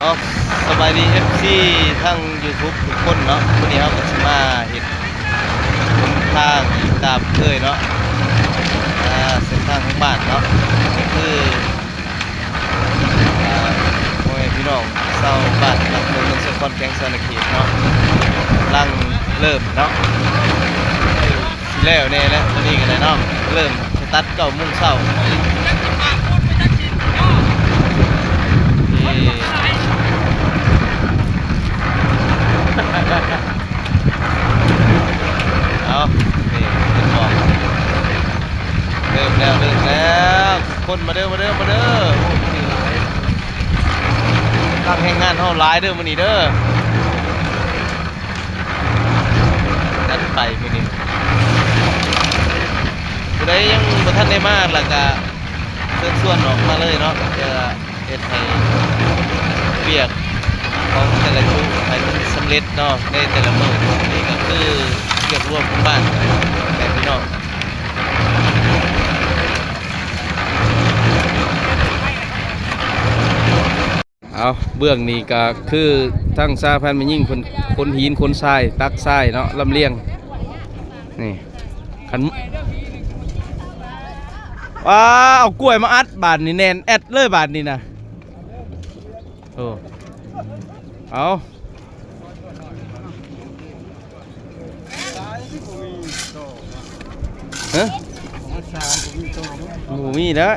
ເນາະ ສະບາຍດີ ເອັຟຊີ ທັງ YouTube ທຸກຄົນເນາະ. ມື້ນີ້ເຮົາກໍຊິມາເຮັດຫົນທາງອີກຕາມເຄີຍເນາະ. ອ່າ ເສັ້ນທາງຂອງບ້ານເນາະ ກໍຄື ອ່າ ພໍ່ແມ່ພີ່ນ້ອງຊາວບ້ານຫຼັກເມືອງ ເມືອງສາຄອນ ແຂວງສະຫວັນນະເຂດເນາະ ກຳລັງເລີ່ມເນາະ ຊິແລ້ວແດ່ແລ້ວ ຕອນນີ້ກໍໄດ້ເນາະ ເລີ່ມສະຕັດເກົ້າໂມງເຊົ້າ. ນີ້ ເອົາ ນີ້ ເຫັນບໍ່ ເລີ່ມແລ້ວ ເລີ່ມແລ້ວ ທຸກຄົນມາເດີ ມາເດີ ມາເດີ. ໂອ້ ມື້ນີ້ຫຼາຍ ກຳລັງແຮງງານເຮົາຫຼາຍເດີມື້ນີ້ເດີ. ຈັດໄປມື້ນີ້ ຜູ້ໃດຍັງບໍ່ທັນໄດ້ມາລະກະເຊີນຊວນອອກມາເລີຍເນາະ ເພື່ອເຮັດໃຫ້ວຽກຂອງແຕ່ລະຈຸໃຫ້ມັນສຳເລັດເນາະ ໃນແຕ່ລະມື້. ນີ້ກໍຄືວຽກລວມຂອງບ້ານແມ່ພີ່ນ້ອງ. ເອົາ ເບື້ອງນີ້ກໍຄືທາງສະຫະພັນແມ່ຍິງເພິ່ນຂົນຫີນຂົນຊາຍ ຕັກຊາຍເນາະ ລຳລຽງ. ນີ້ ຄັນ ວ້າ ເອົາກ້ວຍມາອັດບາດນີ້ ແໜ້ນແອັດເລີຍບາດນີ້ນະ. ໂອ້ ເອົາ ຮະ ບໍ່ມີແລ້ວ.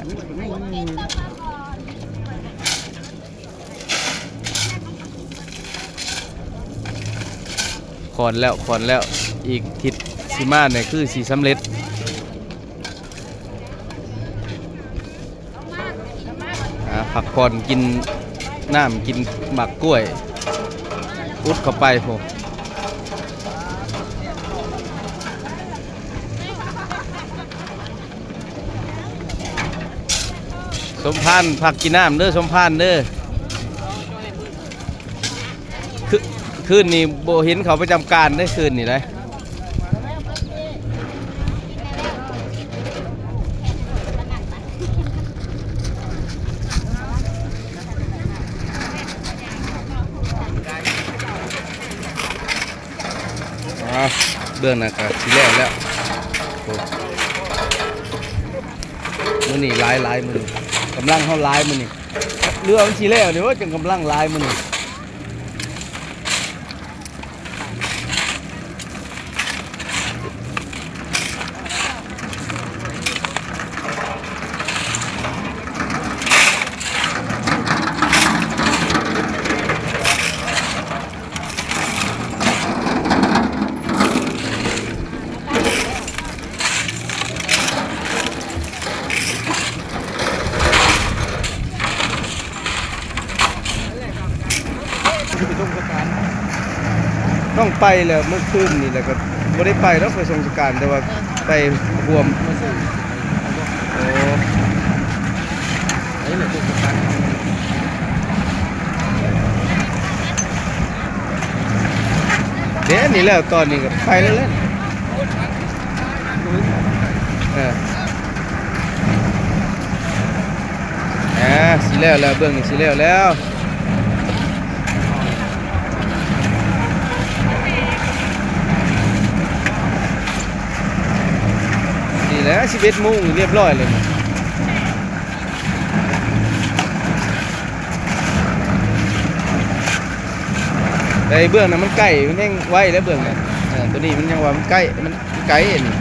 ຂອນແລ້ວ ຂອນແລ້ວ ອີກທິດຊິມານີ້ຄືຊິສຳເລັດ. ອ່າ ພັກຜ່ອນ ກິນນ້ຳ ກິນໝາກກ້ວຍ ອຸດເຂົ້າໄປພຸ້ນ. ສົມພານ ພັກກິນນ້ຳເດີ ສົມພານເດີ. ຄື ຄືນນີ້ບໍ່ເຫັນເຂົາປະຈຳການເດ້ ຄືນນີ້ໄດ. ອ່າ ເບື້ອງນັ້ນກໍຊິແລ້ວແລ້ວ. ໂອ້ ມື້ນີ້ຫຼາຍໆ ມື້ນີ້ກຳລັງເຮົາຫຼາຍມື້ນີ້. ເຫຼືອມັນຊິແລ້ວນີ້ວ່າ ຈັ່ງກຳລັງຫຼາຍມື້ນີ້. ຕ້ອງໄປແລ້ວ ເມື່ອຄືນນີ້ແລ້ວກໍບໍ່ໄດ້ໄປດອກ ໄປສົ່ງສະການ ແຕ່ວ່າໄປຮ່ວມ. ໂອ້ ເດ້ ນີ້ແລ້ວ ຕອນນີ້ກໍໄປແລ້ວແຫຼະ. ເອີ ອ່າ ຊິແລ້ວແລ້ວ ເບື້ອງນີ້ຊິແລ້ວແລ້ວ. ນີ້ແຫຼະ ສິບເອັດໂມງ ຮຽບຮ້ອຍເລີຍ. ແຕ່ເບື້ອງນັ້ນມັນໃກ້ ມັນແຮ່ງໄວແລ້ວເບື້ອງນັ້ນ. ເອີ ໂຕນີ້ມັນຍັງວ່າມັນໃກ້ ມັນ ໄກອັນນີ້.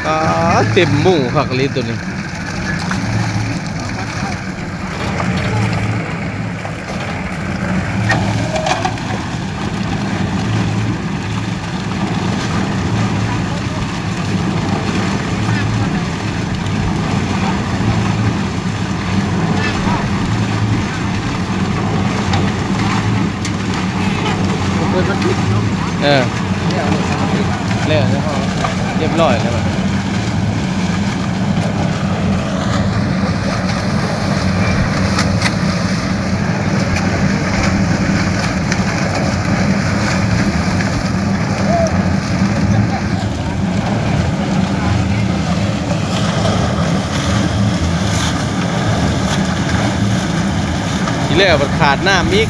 ປາດ ເຕັມໝູ່ຄັກອີ່ຫຼີໂຕນີ້. ເອີ ແລ້ວ ແລ້ວ ຮຽບຮ້ອຍແລ້ວ. ທີ່ແລ້ວບັດຂາດນ້ຳອີກ.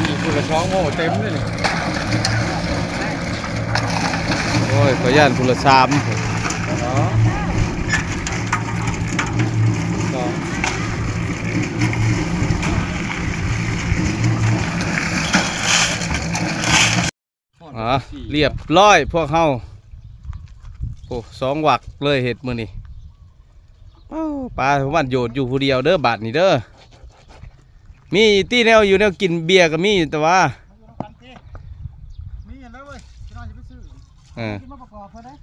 ນີ້ພຸ້ນລະສອງໂອ້ເຕັມເລີຍນີ້. ໂອ້ຍ ຂ້ອຍຢ້ານພຸ້ນລະສາມພຸ້ນ. ອ່າ ຮຽບຮ້ອຍພວກເຮົາ. ໂອ້ ສອງວັກເລີຍເຮັດມື້ນີ້. ເອົ້າ ປາວັນໂຍດຢູ່ຜູ້ດຽວເດີ ບາດນີ້ເດີ. ມີຕິແນວຢູ່ແນວກິນ ເບຍກໍມີ ແຕ່ວ່າ ມີອັນໃດເວີຍ ຊິນ້ອຍຊິໄປຊື້ ເອີ ກິນມາປະກອບເພິ່ນເດ້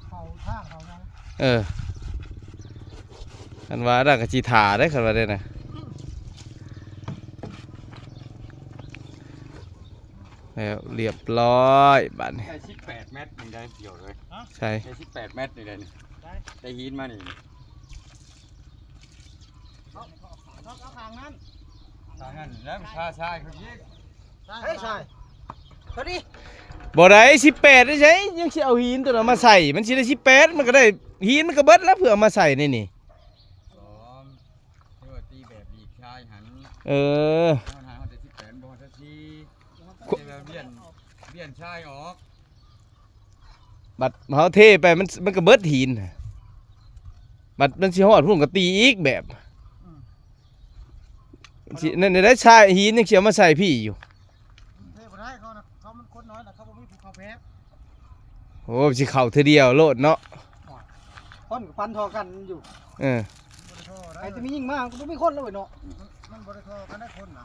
ເຂົ້າທາງເຂົ້າຫຍັງ ເອີ ຄັນວ່ານັ້ນກໍຊິຖ້າເດ້ ຄັນວ່າໄດ້ນະ. ແລ້ວຮຽບຮ້ອຍບາດນີ້. ໄດ້ສິບແປດແມັດນີ້ໄດ້ດຽວເລີຍ. ໃສ່ ໄດ້ສິບແປດແມັດນີ້ໄດ້ນີ້ ໄດ້ຫີນມານີ້. ເອົາ ເອົາຂ້າງນັ້ນ ຂ້າງນັ້ນແລ້ວ ຊາຊາຍເຂົາອີກ ຊາຍ ຊາຍ ພໍດີ. ບໍ່ໄດ້ສິບແປດໄດ້ໃສ ຍັງຊິເອົາຫີນຕົວນັ້ນມາໃສ່ ມັນຊິໄດ້ສິບແປດ ມັນກໍໄດ້ ຫີນມັນກໍເບິດແລ້ວ ເພື່ອເອົາມາໃສ່ໃນນີ້. ອໍ ຄືວ່າຕີແບບຫຼີກຊາຍຫັ້ນ ເອີ ເຮົາຫາເຮົາແຕ່ສິບແປດ ບໍ່ຮອດສິບສີ່ ແຕ່ວ່າວຽນ ວຽນຊາຍອອກ. ບັດເຮົາເທໄປ ມັນ ມັນກໍເບິດຫີນ ບັດມັນຊິຮອດພຸ້ນກໍຕີອີກແບບ ອືມ ຊິ ນັ້ນໄດ້ຊາຍຫີນຍັງຊິເອົາມາໃສ່ພີ້ຢູ່. ເທບໍ່ໄດ້ ເຂົານະ ເຂົາມັນຄົນນ້ອຍນະ ເຂົາບໍ່ມີພູເຂົາແພບ. ໂອ້ ຊິເຂົ້າເທື່ອດຽວໂລດເນາະ ຄົນກໍປັນທໍ່ກັນຢູ່. ເອີ ບໍ່ໄດ້ທໍ່ໄດ້ ໃຜຈະມີຍິງມາ ມັນກໍບໍ່ມີຄົນແລ້ວເວີຍເນາະ ມັນ ມັນບໍ່ໄດ້ທໍ່ກັນໄດ້ຄົນນະ.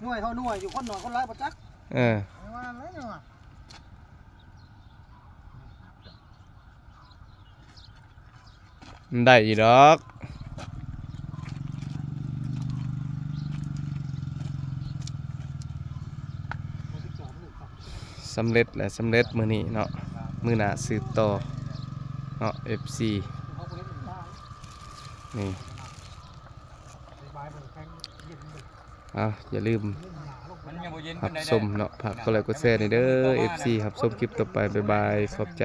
ໜ່ວຍທໍ່ໜ່ວຍຢູ່ ຄົນໜ້ອຍຄົນຫຼາຍບໍ່ຈັກ. ເອີ ແມ່ນວ່າແລ້ວນີ້ວ່າ ມັນໄດ້ຢູ່ດອກ. ສຳເລັດແຫຼະ ສຳເລັດມື້ນີ້ເນາະ ມື້ໜ້າສືບຕໍ່ເນາະ ເອັຟຊີ ນີ້. ເອົາ ຢ່າລືມຮັບຊົມເນາະ ຝາກກົດໄລກົດແຊແດ່ເດີ ເອັຟຊີ ຮັບຊົມຄລິບຕໍ່ໄປ. ບາຍບາຍ ຂອບໃຈ.